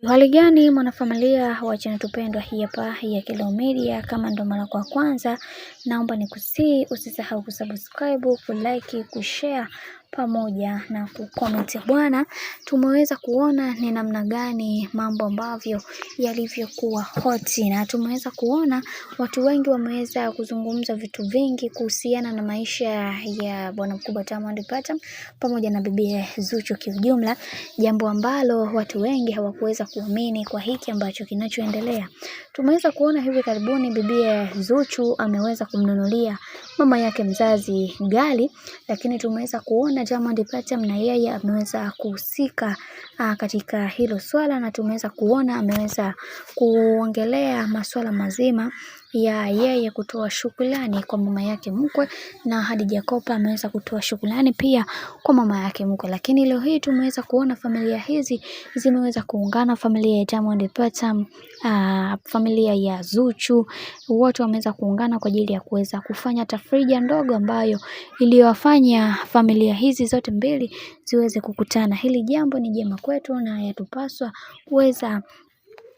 Hali gani mwanafamilia wa channel tupendwa hii hapa ya Kileo Media. Kama ndo mara kwa kwanza, naomba nikusii usisahau kusubscribe, kulike, kushare pamoja na kucomment. Bwana, tumeweza kuona ni namna gani mambo ambavyo yalivyokuwa hot, na tumeweza kuona watu wengi wameweza kuzungumza vitu vingi kuhusiana na maisha ya bwana mkubwa Diamond Platnumz pamoja na bibi Zuchu kiujumla, jambo ambalo watu wengi hawakuweza kuamini kwa hiki ambacho kinachoendelea. Tumeweza kuona hivi karibuni bibi Zuchu ameweza kumnunulia mama yake mzazi gari, lakini tumeweza kuona Diamond Platnumz na yeye ameweza kuhusika katika hilo swala, na tumeweza kuona ameweza kuongelea masuala mazima ya yeye kutoa shukrani kwa mama yake mkwe, na Hadija Kopa ameweza kutoa shukrani pia kwa mama yake mkwe. Lakini leo hii tumeweza kuona familia hizi zimeweza kuungana, familia ya Diamond Platnumz, familia ya Zuchu, wote wameweza kuungana kwa ajili ya kuweza kufanya tafrija ndogo ambayo iliyowafanya familia hizi zote mbili ziweze kukutana. Hili jambo ni jema kwetu na yatupaswa kuweza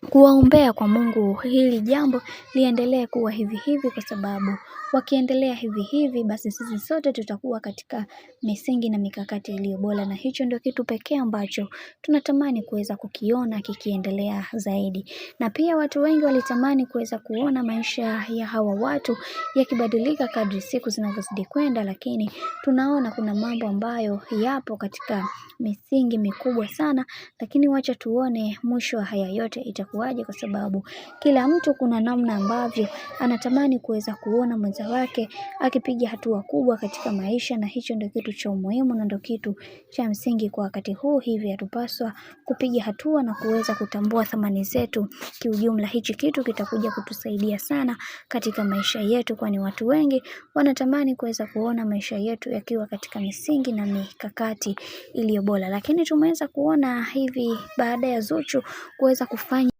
kuwaombea kwa Mungu hili jambo liendelee kuwa hivi hivi, kwa sababu wakiendelea hivi hivi, basi sisi sote tutakuwa katika misingi na mikakati iliyo bora, na hicho ndio kitu pekee ambacho tunatamani kuweza kukiona kikiendelea zaidi. Na pia watu wengi walitamani kuweza kuona maisha ya hawa watu yakibadilika kadri siku zinavyozidi kwenda, lakini tunaona kuna mambo ambayo yapo katika misingi mikubwa sana, lakini wacha tuone mwisho wa haya yote itakuwaje, kwa sababu kila mtu kuna namna ambavyo anatamani kuweza kuona mwenza wake akipiga hatua kubwa katika maisha, na hicho ndio kitu cha umuhimu na ndio kitu cha msingi kwa wakati huu. Hivi hatupaswa kupiga hatua na kuweza kutambua thamani zetu kiujumla. Hichi kitu kitakuja kutusaidia sana katika maisha yetu, kwani watu wengi wanatamani kuweza kuona maisha yetu yakiwa katika misingi na mikakati iliyo bora, lakini tumeweza kuona hivi baada ya Zuchu kuweza kufanya,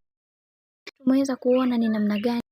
tumeweza kuona ni namna gani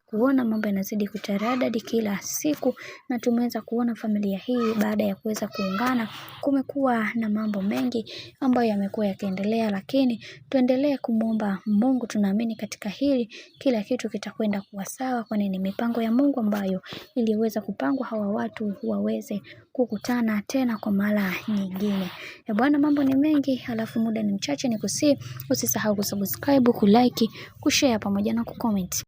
kuona mambo yanazidi kutaradadi kila siku, na tumeweza kuona familia hii baada ya kuweza kuungana, kumekuwa na mambo mengi ambayo yamekuwa yakiendelea, lakini tuendelee kumwomba Mungu. Tunaamini katika hili kila kitu kitakwenda kuwa sawa, kwani ni mipango ya Mungu ambayo iliweza kupangwa hawa watu waweze kukutana tena kwa mara nyingine. E bwana, mambo ni mengi alafu muda ni mchache, nikusii usisahau kusubscribe, kulike, kushare pamoja na kucomment.